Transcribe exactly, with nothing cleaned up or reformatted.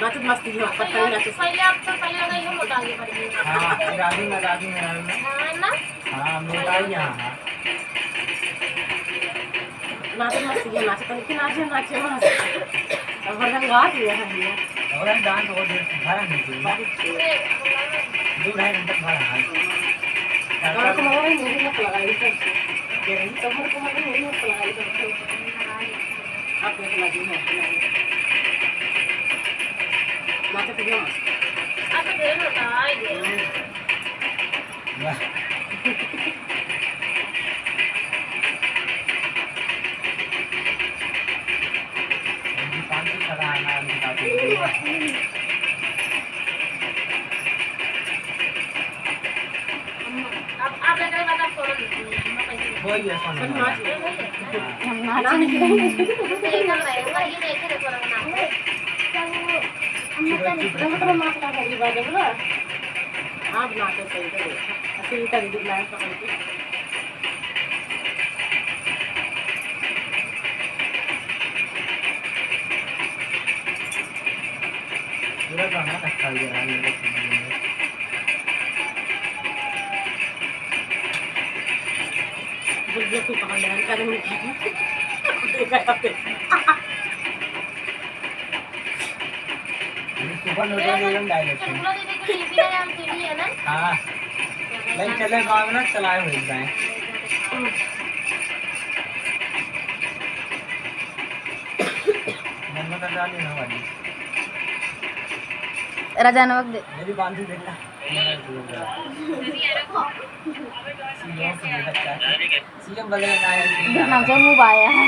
नाचत मस्ती हो, पत्ता ही नाचत। पहले आप तो पहले लगा, ये मोटा आगे बढ़ गई। हाँ, राजू में, राजू में, राजू में। हाँ ना? हाँ, मोटा ही यहाँ, हाँ। नाचत मस्ती हो, नाचत तनिक नाचे, नाचे मस्त। अब हरदम गात ही है, भैया। और हम डांस और दे, भरा नहीं कोई। दो ढाई घंटे भरा है। और को मगर नहीं मत लगाई सब। कह रही, तो हर को मगर नहीं मत लगाई सब। आप देख ला जी, मत लगाई। नाचत ही हो। आप तो देर होता है, ये। हम्म। वाह। दुकान पे खड़ा है ना, अभी काफी देर है। अब आप एकरे बाद आप फोन दीजिए, हम लोग कैसे वही है, फोन हम नाच लेंगे। हाँ। हम नाच लेंगे। तो एकदम रहेगा, ये देखे थे फोन बना के। हम लोग का चुप रहो, चुप रहो। आप नाच लगा, ये बात है, बोलो। आप नाचो सही से, असली का दीदी नाच पकड़ के। पूरा गाना रखा हुआ है मेरे सीडी में। बुढ़िया को कहाँ ले आया? देखा था। सुपर नोटिफिकेशन डायरेक्ट है। चुलबुला दीदी की टीवी का नाम सीडी है ना? हाँ। नहीं चले, गाँव में ना चलाए हुए जाए। मम्मा का डाली ना वाली। राजा नमक दे। मेरी बांधी देखा। सीएम से देखा क्या? सीएम बगल में आया है। देखना, जो मुंह आया है।